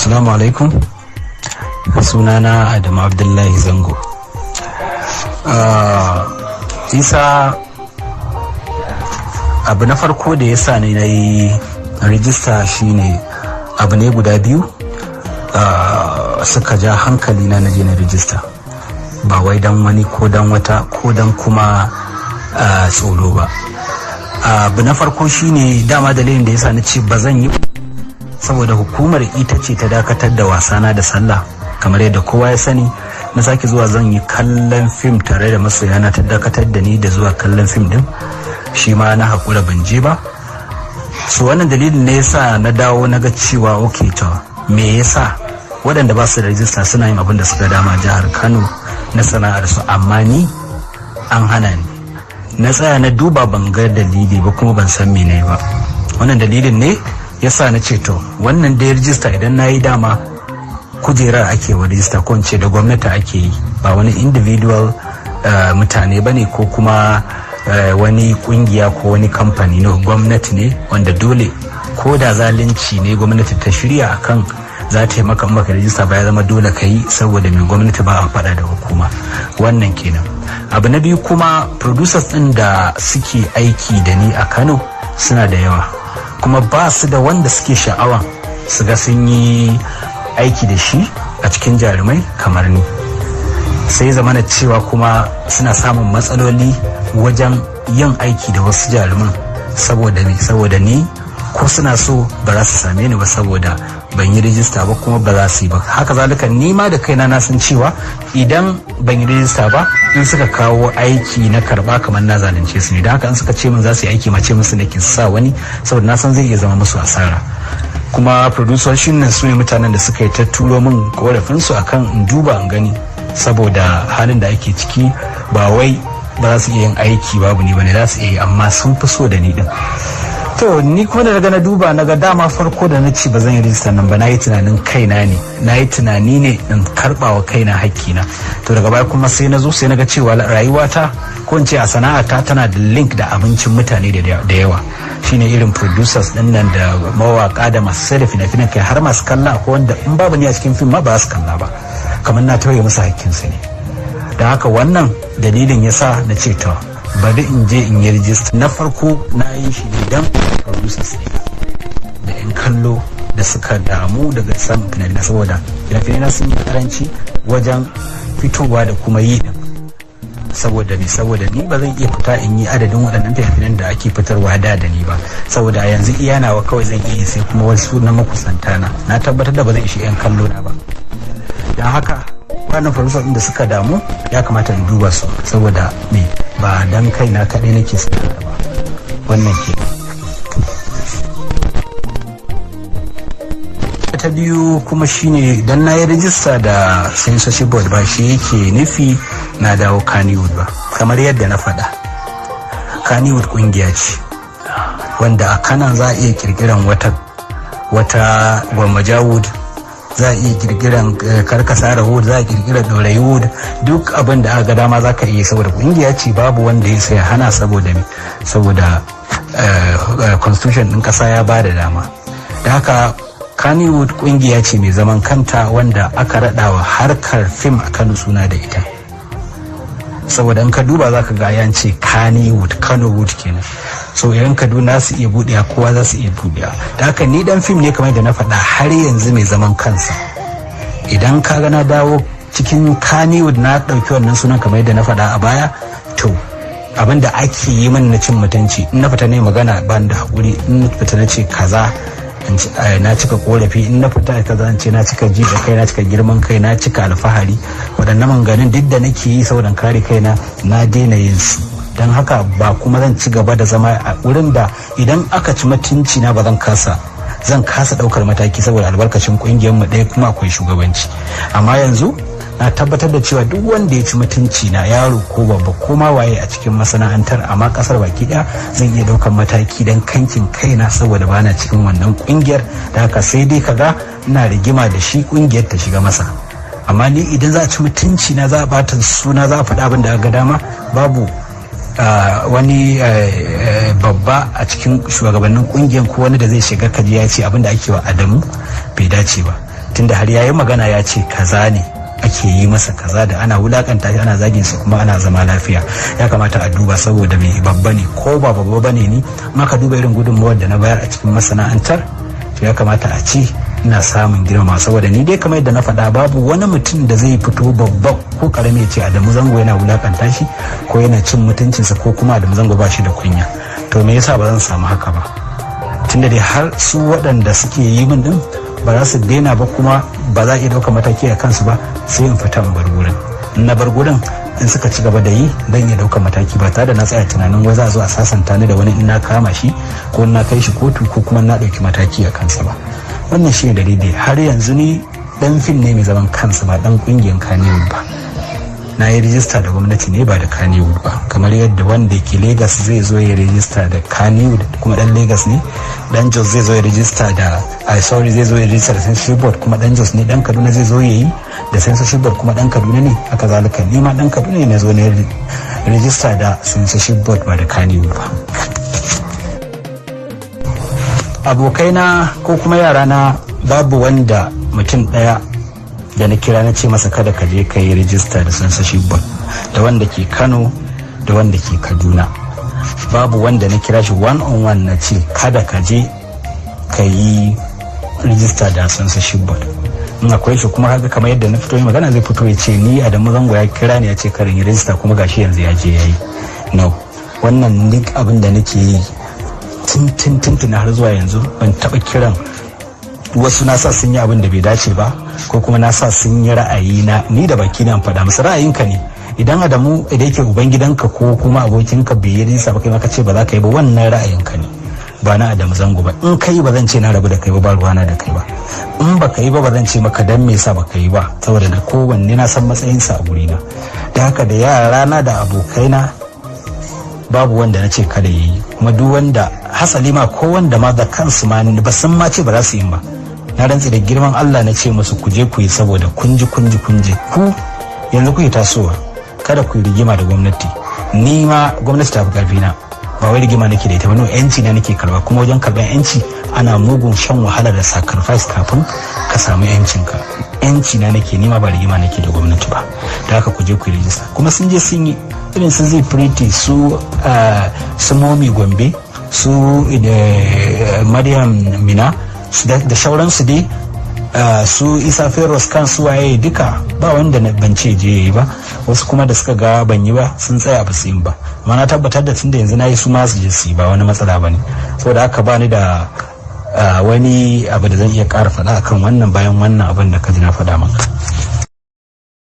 Assalamu alaikum. Sunana Adamu Abdullahi Zango. Isa, abu na farko da ya sa ni na yi rijista shine abu ne guda biyu suka ja hankali na je na rijista. Ba wai dan wani ko dan wata ko dan kuma tsoro ba. Abu na farko shine dama dalilin da ya sa na ce ba zan yi, saboda hukumar ita ce ta dakatar da wasana da sallah. Kamar yadda kowa ya sani, na sake zuwa zan yi kallon fim tare da masoyana, ta dakatar da ni da zuwa kallon fim din. Shi ma na haƙura, ban je ba. So wannan dalilin ne yasa na dawo na ga cewa, ok, to me yasa waɗanda ba su da rijista suna yin abin da suka dama jihar Kano na sana'ar su, amma ni an hana ni? Na tsaya na duba, ban ga dalili ba, kuma ban san me ba. Wannan dalilin ne yasa na ce, to wannan da rijista idan na yi, dama kujerar ake wa rijista, ko ce da gwamnati ake yi, ba wani individual mutane ba ne ko kuma wani kungiya ko wani kamfani. No, gwamnati ne, wanda dole ko da zalunci ne gwamnati ta shirya akan za ta yi maka maka rijista ba, ya zama dole ka yi, saboda mai gwamnati ba a faɗa da hukuma. Wannan kenan. Abu na biyu kuma, producers ɗin da suke aiki da ni a Kano suna da yawa, kuma ba su da wanda suke sha'awa su ga sun yi aiki da shi a cikin jarumai kamar ni. Sai zamana cewa kuma suna samun matsaloli wajen yin aiki da wasu jaruman. Saboda me? Saboda ni ko suna so ba za su same ni ba, saboda ban yi rijista ba, kuma ba za su yi ba. Haka zalika ni ma da kaina na san cewa idan ban yi rijista ba, in suka kawo aiki na karba, kamar na zalunce su ne. Don haka in suka ce min za su yi aiki, mace musu nake sa wani, saboda na san zai iya zama musu asara. Kuma producers nan su ne mutanen da suka yi ta turo min korafinsu akan in duba in gani, saboda halin da ake ciki, ba wai ba za su iya yin aiki babu ni bane, za su iya yi, amma sun fi so da ni din. To ni kuma da daga na duba na ga, dama farko da na ce ba zan yi rijista nan ba, na yi tunanin kaina ne, na yi tunani ne in karba wa kaina hakkina. To daga baya kuma sai na zo sai na ga cewa rayuwata, ko in ce a sana'ata, tana da link da abincin mutane da yawa, shine irin producers din nan da mawaka da masu sai da fina-finan, kai har masu kalla. Akwai wanda in babu ni a cikin fim ma ba su kalla ba, kamar na tauye musu hakkinsu ne. Da haka wannan dalilin ya sa na ce, to bari in je in yi rijista. Na farko na yi shi ne don producers ne da 'yan kallo da suka damu daga samun fina, saboda fina-finai sun yi karanci wajen fitowa da kuma yi din. Saboda me? Saboda ni ba zan iya fita in yi adadin waɗannan fina-finan da ake fitarwa da da ni ba, saboda a yanzu iya nawa kawai zan iya, sai kuma wasu na makusanta na. Na tabbatar da ba zan ishi 'yan kallo na ba. Don haka wannan producer da suka damu, ya kamata in duba su, saboda me? Ba dan kaina kaɗai nake sana'a ba. Wannan ke. Ta biyu kuma shine, idan na yi rijista da censorship board, ba shi yake nufi na dawo Kannywood ba. Kamar yadda na faɗa, Kannywood kungiya ce wanda a kanan za a iya kirkiran wata Gwammajawood, za a iya kirkiran Karkasara wood, za a kirkiran Dorayi wood, duk abin da aka ga dama za ka iya, saboda kungiya ce, babu wanda ya sai hana. Saboda me? Saboda constitution din kasa ya ba da dama. Da haka Kannywood kungiya ce mai zaman kanta wanda aka raɗawa harkar fim a Kano suna da ita, saboda in ka duba za ka ga yan ce Kannywood, Kano wood kenan. So idan Kaduna su iya buɗewa, kowa za su iya buɗewa. Da haka ni dan fim ne, kamar da na faɗa, har yanzu mai zaman kansa. Idan ka ga na dawo cikin Kannywood, na ɗauki wannan sunan kamar yadda na faɗa a baya, to abin da ake yi min na cin mutunci, in na fita ne magana ban da haƙuri, in na fita na ce kaza, na cika korafi, in na fita kaza, in ce na cika ji da kai, na cika girman kai, na cika alfahari, waɗannan maganganun duk da nake yi saboda kare kaina, na daina yin su. Don haka ba kuma zan ci gaba da zama a wurin da idan aka ci mutunci na ba zan kasa, zan kasa ɗaukar mataki, saboda albarkacin ƙungiyar mu ɗaya kuma akwai shugabanci. Amma yanzu na tabbatar da cewa duk wanda ya ci mutunci na, yaro ko babba ko ma waye a cikin masana'antar, amma kasar baki daya, zan iya daukar mataki dan kankin kaina, saboda bana cikin wannan kungiyar. Da haka sai dai kaga ina rigima da shi, kungiyar ta shiga masa. Amma ni idan za a ci mutunci na, za a bata suna, za a faɗa abin da aka dama, babu wani babba a cikin shugabannin kungiyar ko wani da zai shiga kaji ya ce abin da ake wa Adamu bai dace ba. Tunda har yayi magana ya ce kaza ne ake yi masa kaza da ana wulakanta shi, ana zagin sa, kuma ana zama lafiya. Ya kamata a duba, saboda mai babba ne ko ba babba bane, ni in aka duba irin gudunmawar da na bayar a cikin masana'antar, to ya kamata a ce ina samun girma. Saboda ni dai, kamar yadda na faɗa, babu wani mutum da zai fito, babba ko karami, ya ce Adamu Zango yana wulakanta shi ko yana cin mutuncinsa ko kuma Adamu Zango ba shi da kunya. To me yasa ba zan samu haka ba, tunda dai har su waɗanda suke yi min din ba za su daina ba, kuma ba za a iya ɗaukar mataki a kansu ba? Sai in fita in bar gurin. In na bar gurin, in suka ci gaba da yi, zan iya ɗaukar mataki ba tare da na tsaya tunanin wai za a zo a sasanta ni da wani in na kama shi ko in na kai shi kotu ko kuma na ɗauki mataki a kansa ba. Wannan shi ne dalili. Har yanzu ni dan fim ne mai zaman kansa, ba dan kungiyar Kannywood ba. Na yi rijista da gwamnati ne, ba da Kannywood ba. Kamar yadda wanda ke Lagos zai zo ya rijista da Kannywood kuma dan Lagos ne, dan Jos zai zo ya rijista da, I sorry, zai zo ya rijista da censorship board kuma dan Jos ne, dan Kaduna zai zo ya yi da censorship board kuma dan Kaduna ne, haka zalika ni ma dan Kaduna ne, na zo ne rijista da censorship board, ba da Kannywood ba. Abokaina ko kuma yarana, babu wanda mutum ɗaya da na kira na ce masa kada ka je ka yi rijista da censorship board. Da wanda ke Kano da wanda ke Kaduna, babu wanda na kira shi one on one na ce kada ka je ka yi rijista da censorship board. In akwai shi kuma, haka kamar yadda na fito yi magana, zai fito ya ce ni Adamu Zango ya kira ni ya ce karin yi rijista, kuma gashi yanzu ya je ya yi. No, wannan duk abin da nake yi tun tun tun har zuwa yanzu, ban taba kiran wasu na sa sun yi abin da bai dace ba, ko kuma na sa sun yi ra'ayi na ni da baki na faɗa musu ra'ayinka ne. Idan Adamu idan yake uban gidanka ko kuma abokinka bai yi rijista ba, kai ma ka ce ba za ka yi ba, wannan ra'ayinka ne, ba na Adamu Zango ba. In kai ba zan ce na rabu da kai ba, ba ruwana da kai ba. In ba ka yi ba, ba zan ce maka dan me yasa ba ka yi ba, saboda da kowanne na san matsayinsa a gurina. Da haka da yara na da abokaina, babu wanda na ce kada ya yi. Kuma duk wanda, hasali ma ko wanda ma da kansu ma ba sun ma ce ba za su yi ba, na rantsi da girman Allah na ce musu ku je ku yi, saboda kunji kunji kunji ku yanzu ku yi tasowa, kada ku yi rigima da gwamnati. Ni ma gwamnati ta fi karfi na, ba wai rigima nake da ita ba. No, yanci na nake karba, kuma wajen karban yanci ana mugun shan wahala da sacrifice kafin ka samu yancinka. Yanci na nake nima, ba rigima nake da gwamnati ba. Da haka ku je ku yi rijista. Kuma sun je sun yi, irin su Zee Pretty, su Momi Gombe, su Maryam Mina da shauransu dai, su Isa Feroz kan su waye duka, ba wanda ban ce je yi ba. Wasu kuma da suka ga ban yi ba, sun tsaya ba su yi ba. Amma na tabbatar da tunda yanzu na yi, su ma su je su yi, ba wani matsala ba ne. Saboda haka ba ni da wani abu da zan iya ƙara faɗa akan wannan bayan wannan abin da ka ji na faɗa maka.